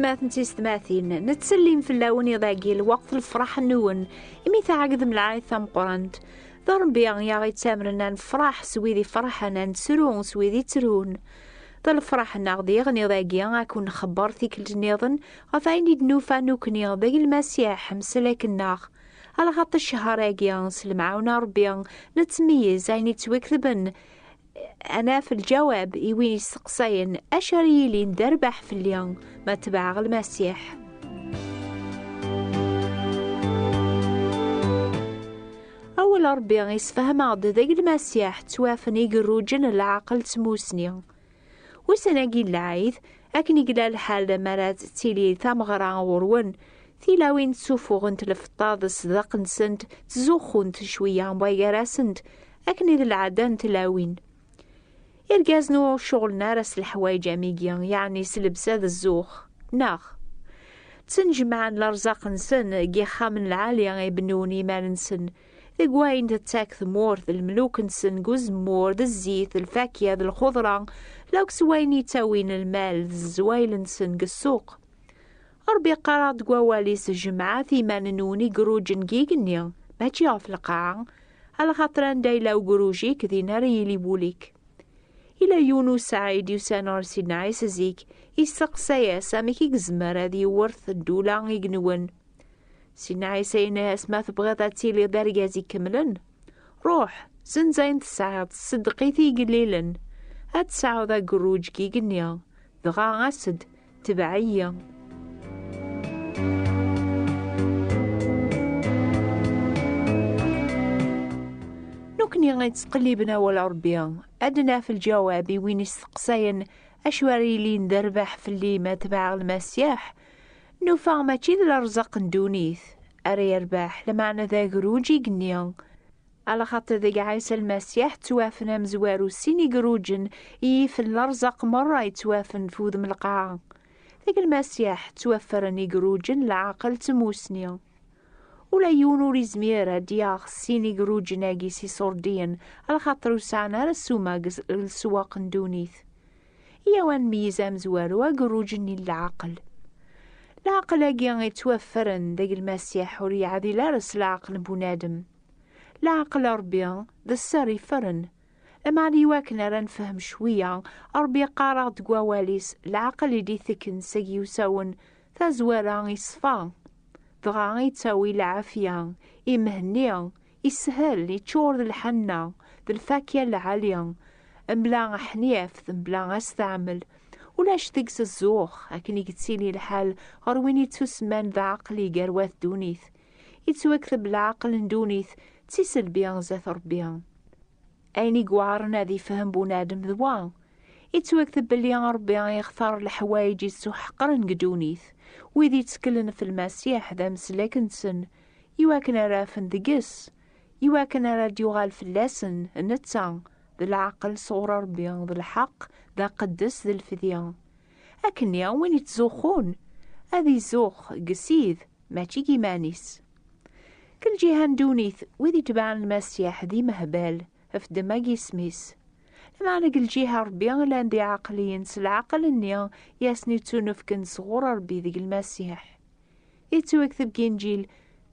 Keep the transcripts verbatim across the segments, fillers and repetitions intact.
Atenti s tmatin, nettsellim fell-awen iḍ-agi lweqt lefraḥ-nwen, imi tɛegdem lɛayet tameqqrant. D Ṛebbi i aɣ-ittamren ad nefraḥ s wid iferḥen, ad nettru s wid ittrun. D lefraḥ-nneɣ diɣen iḍ-agi ad ken-nxebber tikkelt nniḍen ɣef ayen i d-nufa nukni deg Lmasiḥ, mselak-nneɣ. Alaxaṭer ccehṛ-agi, s lemɛawna n Ṛebbi, nettmeyyiz ayen ittwaketben, ad naf lǧawab i win isteqsayen acu ara yilin d rrbeḥ fell-i ma tebɛeɣ Lmasiḥ. Awal Ṛebbi isfehmeɣ-d deg Lmasiḥ ttwafen igerruǧen n leɛqel d tmusni. Ussan-agi n lɛid, akken i yella lḥal mi ara d-tili tameɣra ɣur-wen, tilawin ttuffuɣent lfeṭṭa d ṣṣdaq-nsent, ttzuxxunt cwiya mwagar-asent, akken i d lɛada n tlawin. Irgazen ur ceɣlen ara s leḥwayeǧ am igi, yeɛni s llebsa d zzux, neɣ? Ttnejmaɛen lerẓaq-nsen deg yixxamen lɛali i bennun iman-nsen, deg wayen tettak tmurt d lemluk-nsen deg uzemmur d zzit d lfakya d lxuḍra, lawk s wayen yettawin lmal d zzwayel-nsen deg ssuq. Ṛebbi yeqqar-aɣ-d deg wawal-is: "Jemɛet iman-nwen igerruǧen deg igenni, mačči ɣef lqaɛa, alaxaṭer anda yella ugerruj-ik, din ara yili wul-ik." Yella yiwen usɛid yusan ɣer Sidna Ɛisa zik, yesteqsa-yas amek i yezmer ad yewwert ddula igenwen. Sidna Ɛisa yenna-yas: "Ma tebɣiḍ ad tiliḍ d argaz ikemlen, ruḥ, zzenz ayen tesɛiḍ, seddeq-it i igellilen, ad tesɛuḍ agerruj deg igenni, dɣa as-d, tbeɛ-iyi." Nekkni i yettqelliben awal Ṛebbi, ad naf lǧawab i win isteqsayen acu ara yilin d rrbeḥ fell-i ma tebɛeɣ Lmasiḥ. Nufa mačči d lerẓaq n ddunit ara yerbeḥ, lameɛna d agerruj igenni. Alaxaṭer deg Ɛisa Lmasiḥ ttwafen amezwaru sin igerruǧen i yifen lerẓaq merra yettwafen f wudem lqaɛa. Deg Lmasiḥ ttwaffren igerruǧen n leɛqel d tmusni. Ula yiwen ur izmir ad d-yaɣ sin igerruǧen-agi s iṣurdiyen, alaxaṭer ur sɛan ara ssuma deg leswaq n ddunit. Iyyaw ad nmeyyez amezwaru agerruj-nni n leɛqel. Leɛqel-agi yettwaffren deg Lmasiḥ ur yeɛdil ara s leɛqel n bunadem. Leɛqel n Ṛebbi d sser iffren. Lameɛna iwakken ara nefhem cwiya, Ṛebbi yeqqar-aɣ-d deg wawal-is: "Leɛqel i d-itekken seg yiwsawen, tazwara iṣfa, dɣa ittawi lɛafya, imhenni, ishel, iččur d lḥenna, d lfakya lɛali, mebla aḥniaf, mebla asteɛmel. Ulac deg-s zzux, akken i yettili lḥal ɣer win ittusemman d aɛqel iger wat ddunit. Ittwakteb leɛqel n ddunit d tiselbi zdat Ṛebbi." Ayen i iweɛren ad ifhem bunadem d wa. Ittwakteb belli Ṛebbi ixtar leḥwayeǧ yessuḥqren deg ddunit. Wid itteklen f Lmasiḥ d ameslak-nsen, iwakken ara afen deg-s, iwakken ara d-yuɣal fell-asen netta, d leɛqel sɣur Ṛebbi, d lḥeqq, d aqeddes, d lfedya. Akkenni, win ittzuxxun, ad izuxx deg Ssid, mačči deg iman-is. Deg lǧiha n ddunit, wid itebɛen Lmasiḥ d imehbal ɣef ddemma n yisem-is. Lameɛna deg lǧiha n Ṛebbi, llan d iɛeqliyen s leɛqel-nni i asen-ittunefken sɣur Ṛebbi deg Lmasiḥ. Yettwakteb deg Inǧil: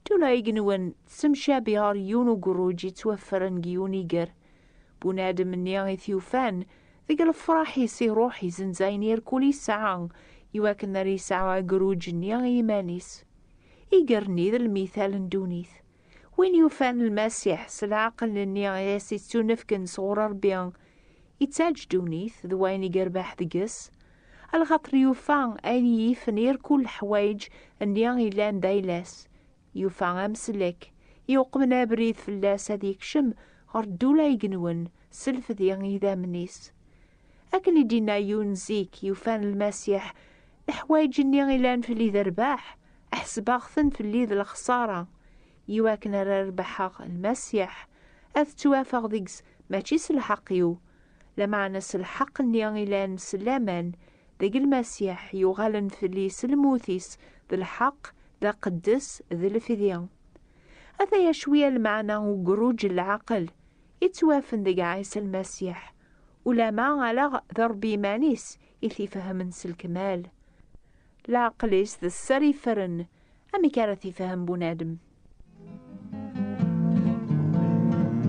"Ddula igenwen tessemcabi ɣer yiwen ugerruj yettwaffren deg yiwen iger." Bunadem-nni i t-yufan, deg lefraḥ-is iruḥ izenz ayen irkul yesɛa, iwakken ara yesɛu agerruj-nni i yiman-is. Iger-nni d lmital n ddunit. Win yufan Lmasiḥ s leɛqel-nni i as-ittunefken sɣur Ṛebbi, ittaǧ ddunit d wayen i yerbeḥ deg-s, alaxaṭer yufa ayen i yifen irkul leḥwayeǧ-nni yellan d ayla-s. Yufa amsellek, yuqmen abrid fell-as ad yekcem ɣer ddula igenwen s lfedi n yidammen-is. Akken i d-yenna yiwen zik yufan Lmasiḥ: "Leḥwayeǧ-nni ilan fell-i d rrbeḥ, ḥesbeɣ-ten fell-i d lexṣara, iwakken ara rebḥeɣ Lmasiḥ, ad ttwafeɣ deg-s mačči s lḥeqq-iw, lameɛna s lḥeqq-nni ilan s laman deg Lmasiḥ, yuɣalen fell-i s lmut-is d lḥeqq, d aqeddes, d lfidi." Ataya cwiya lmeɛna n ugerruǧ n leɛqel yettwafen deg Ɛisa Lmasiḥ, ulama ala d Ṛebbi iman-is i t-ifehmen s lekmal. Leɛqel-is d sser ifren. Amek ara t-ifhem bunadem?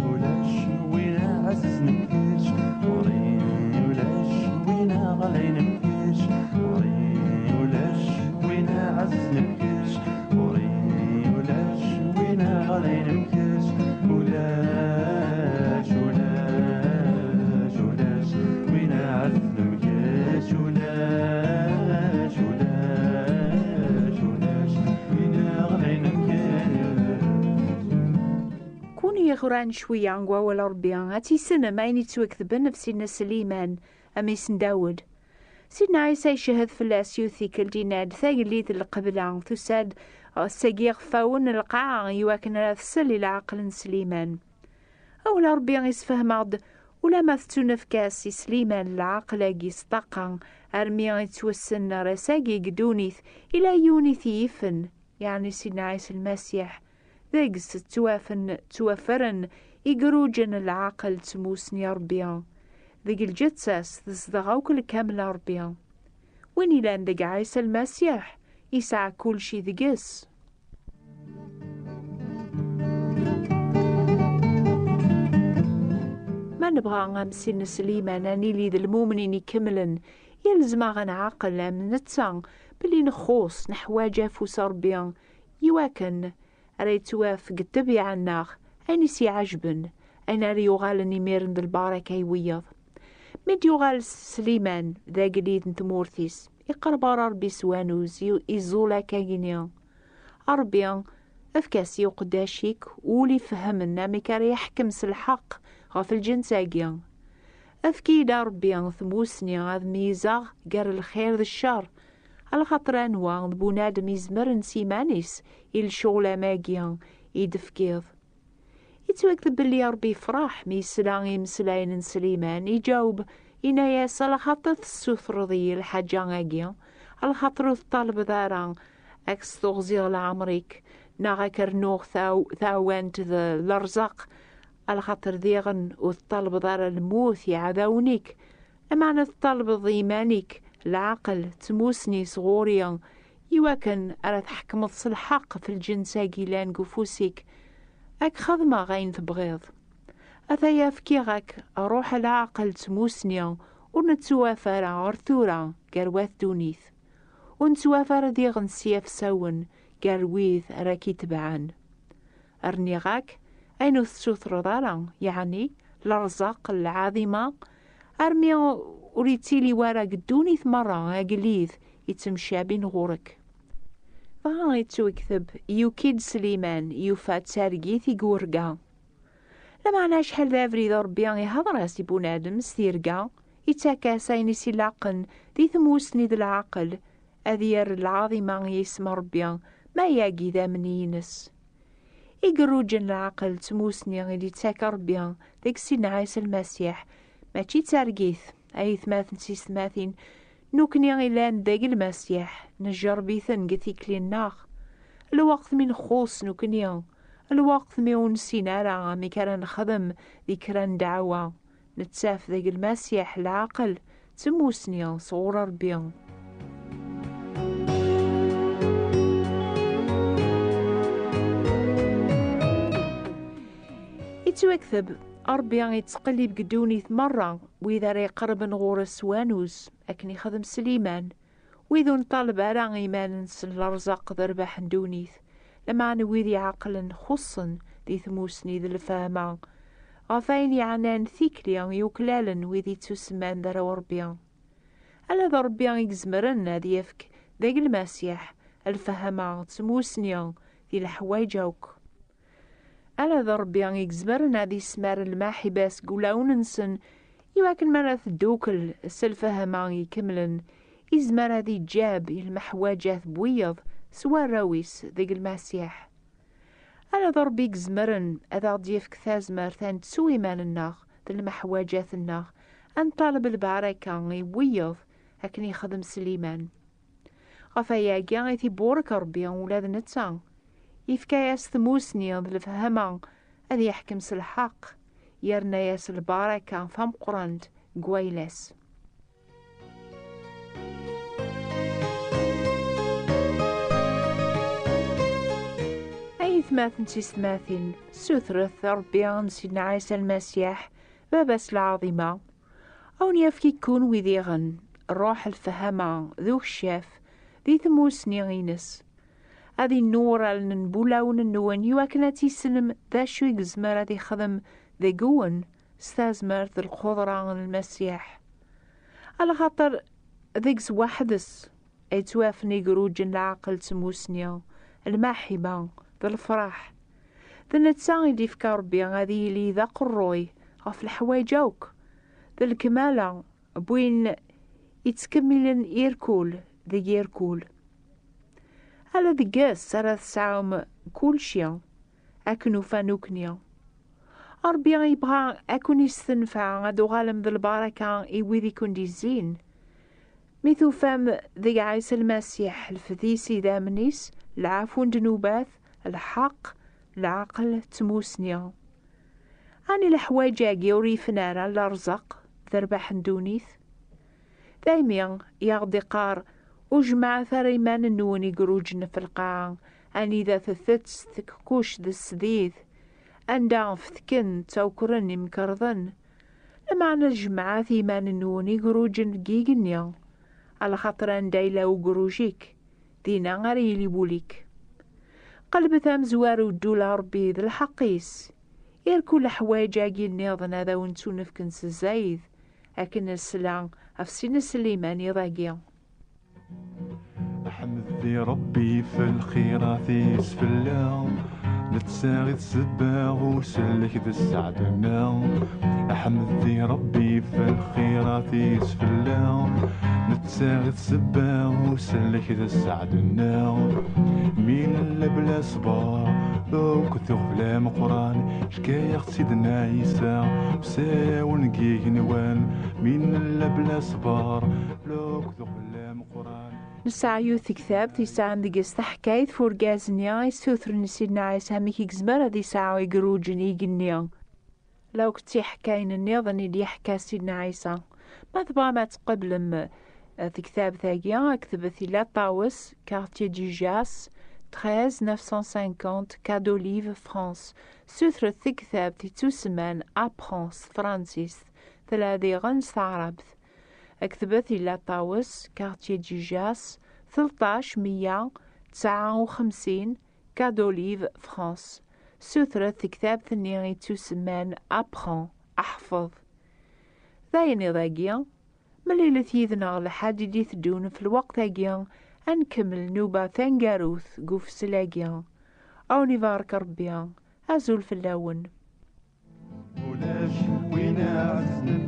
Ulac win ɛazzen mkec, ɣur-i ulac win ɣlayen mkec, ɣur-i ulac win ɛazzen mkec, ɣur-i ulac win ɣlayen mkec, ulac, ulac, ulac win ɛazzen mkec, ulac, ulac, ulac win ɣlayen mkec. Kun yeɣran cwiya deg wawal Ṛebbi, ad tissinem ayen yettwaketben ɣef Sidna Sliman, a mmi-s n Dawed. Sidna Ɛisa icehhed fell-as yiwet tikkelt, yenna-d, "Tagellidt n lqebla tusa-d ass-agi ɣef wawen n lqaɛa, iwakken ara tsel i leɛqel n Sliman." Awal Ṛebbi isfehmeɣ-d, ulamma tettunefk-as i Sliman leɛqel-agi s ṭṭaqa, armi yettwassen ar ass-agi deg ddunit, ila yiwen i t-yifen, yeɛni Sidna Ɛisa Lmasiḥ. Deg-s ttwafen, ttwafren igeruǧen n leɛqel d tmusni n Ṛebbi. Deg lǧetta-s tezdeɣ akk lkamel n Ṛebbi. Win ilan deg Ɛisa Lmasiḥ, yesɛa kulci deg-s. Ma nebɣa am Sidna Sliman ad nili d lmumnin ikemlen, yelzem-aɣ ad nɛaqel am netta belli nxuṣ, neḥwaǧ afus n Ṛebbi, iwakken ara yettwaf deg ṭṭbiɛa-nneɣ ayen i s-iɛejben, ayen ara yuɣalen imiren d lbaraka i wiyeḍ. Mi d-yuɣal Sliman d agellid n tmurt-is, iqerreb ɣer Ṛebbi s wanuz, i-, iẓul akkagi-nni: "A Ṛebbi, efk-as i uqeddac-ik ul ifehmen amek ara yeḥkem s lḥeqq ɣef lǧens-agi. Efk-iyi-d, a Ṛebbi, tmusni ad meyyzeɣ gar lxir d ccer, alaxaṭer anwa d bunadem izemren s iman-is i lecɣel am agi i d-tefkiḍ?" Yettwakteb belli Ṛebbi yefreḥ mi yesla i imeslayen n Sliman, iǧaweb, yenna-yas: "Alaxaṭer tessutreḍ-iyi lḥaǧa-agi, alaxaṭer ur teṭṭalbeḍ ara ad k-stuɣziɣ leɛmer-ik, neɣ ad k-rnuɣ taw-, tawant d lerẓaq, alaxaṭer diɣen ur teṭṭalbeḍ ara lmut i iɛdawen-ik, lameɛna teṭṭalbeḍ i iman-ik leɛqel d tmusni sɣur-i, iwakken ara tḥekmeḍ s lḥeqq f lǧens-agi yellan deg ufus-ik. Ad k-xedmeɣ ayen tebɣiḍ. Ataya fkiɣ-ak ṛṛuḥ, leɛqel d tmusni, ur nettwaf ara ɣer tura gar wat ddunit. Ur nettwaf ara diɣen s yafsawen gar wid ara k-itebɛen. Rniɣ-ak ayen ur tessutreḍ ara, yeɛni lerẓaq, lɛaḍima, armi ur ittili wara deg ddunit merra agellid ittemcabin ɣur-k." Dɣa yettwekteb, yuki-d Sliman, yufa-d targit i yurga. Lameɛna acḥal d abrid Ṛebbi ihder-as i bunadem s tirga, ittak-as ayen i s-ilaqen di tmusni d leɛqel, ad yerr lɛaḍima i yisem n Ṛebbi, ma yagi d amni-ines. Igerruǧen leɛqel d tmusni i d-ittak Ṛebbi deg Sidna Ɛisa Lmasiḥ, mačči d targit. Ay atmaten d tisetmatin, nukni ilan deg Lmasiḥ, njerreb-iten deg tikli-nneɣ. Lweqt mi nxuṣ nukni, lweqt mi ur nessin ara amek ara nexdem di kra n ddeɛwa, nettaf deg Lmasiḥ leɛqel d tmusni sɣur Ṛebbi. Yettwakteb, Ṛebbi yettqellib deg ddunit merra wid ara iqerben ɣur-s s wanuz, akken ixdem Sliman. Wid ur nṭaleb ara iman-nsen lerẓaq d rrbeḥ n ddunit, lameɛna wid iɛeqlen xuṣṣen di tmusni d lfahma, ɣef ayen yeɛnan tikli yuklalen wid ittusemman d arraw Ṛebbi. Ala d Ṛebbi i izemren ad yefk deg Lmasiḥ lfahma d tmusni di leḥwayeǧ akk. Ala d Ṛebbi i izemren ad ismar lmaḥiba seg wulawen-nsen, iwakken mi ara teddukel s lfahma ikemlen, izmer ad iǧǧab i lmeḥwaǧat n wiyeḍ s warraw-is deg Lmasiḥ. Ala d Ṛebbi i izemren ad aɣ-d-yefk tazmert ad nettu iman-nneɣ d lmeḥwaǧat-nneɣ, ad nṭaleb lbaraka i wiyeḍ akken ixdem Sliman. Ɣef wayagi i t-iburek Ṛebbi ula d netta. Yefka-yas tmusni d lefhama ad yeḥkem s lḥeqq, yerna-yas lbaraka tameqqrant deg wayla-s. Atmaten d tisetmatin, sutret Ṛebbi n Sidna Ɛisa Lmasiḥ, Baba-s lɛaḍima, a wen-yefk i kunwi diɣen ṛṛuḥ, lefhama d ukeccaf di tmusni-ines. Ad innuɣ allen n wulawen-nwen iwakken ad tissnem d acu i yezmer ad ixdem deg-wen s tazmert d lquḍra n Lmasiḥ. Alaxaṭer deg-s weḥd-s ay ttwafen igeruǧen n leɛqel d tmusni, lmaḥiba d lefraḥ. D netta i d-ifka Ṛebbi ad yili d aqerruy ɣef leḥwayeǧ akk, d lekmala n win yettkemmilen irkul deg irkul. Ala deg-s ara tesɛum kulci akken ufan ukni. Ṛebbi yebɣa ad ken-istenfa ad tuɣalem d lbaraka i wid i ken-d-izzin. Mi tufam deg Ɛisa Lmasiḥ lfed-is idammen-is, lɛafu n ddnubat, lḥeqq, leɛqel d tmusni. Ɛni leḥwayeǧ-agi ur yifen ara lerẓeq d rrbeḥ n ddunit? Daymi i aɣ-d-iqqar: "Ur jemmɛet ara iman-nwen igeruǧen ɣef lqaɛa, anida tettet tekkuct d sdid, anda fetken ttawkren imkerḍen. Lameɛna jemmɛet iman-nwen igeruǧen deg yigenni, alaxaṭer anda yella ugeruj-ik, dinna ara yili wul-ik." Qelbet amezwaru ddula Ṛebbi d lḥeqq-is. Irkul leḥwayeǧ-agi nniḍen ad awen-ttunefken s zzayed, akken nesla ɣef sin iselliman iḍ-agi. Ḥmed di Ṛebbi f lxirat-is fell-aɣ, netta i d ssebba usellek d sseɛd-nneɣ. Ḥmed di Ṛebbi f lxirat-is fell-aɣ, netta i d ssebba usellek d sseɛd-nneɣ. Mi nella bla ṣṣber, akked uɣbel ameqqran, ckayeɣ-tt-id n Ɛisa, usawen n yigenwan. Mi nella bla ṣṣber, akked uɣbel ameqqran. Nesɛa yiwet tektabt yesɛan deg-s taḥkayt f urgaz-nni i ssutren i Sidna Ɛisa amek i yezmer ad yesɛu igeruǧen igenni. La akked tiḥkayin nniḍen i d-yeḥka Sidna Ɛisa. Ma tebɣam ad tqeblem, eh, tektabt-agi, ktbet i La Ṭawes, quartier du Jas, treize neuf cent cinquante, Cadiz, France. Sutret tektabt ittusemman Apprends s tefransist, tella diɣen s taɛrabt. Ktbet i La Ṭawes, quartier du Jas, tleṭṭac meyya tesɛa u xemsin, Cadiz, France. Sutret tektabt-nni ittusemman Apprends, Ḥfeḍ. D ayen iḍ-agi, mlilet yid-neɣ lḥad i d-iteddun f lweqt-agi, ad nkemmel nnuba taneggarut deg ufsel-agi. A wen-ibarek Ṛebbi, azul fell-awen. Ulac win iɛezzlen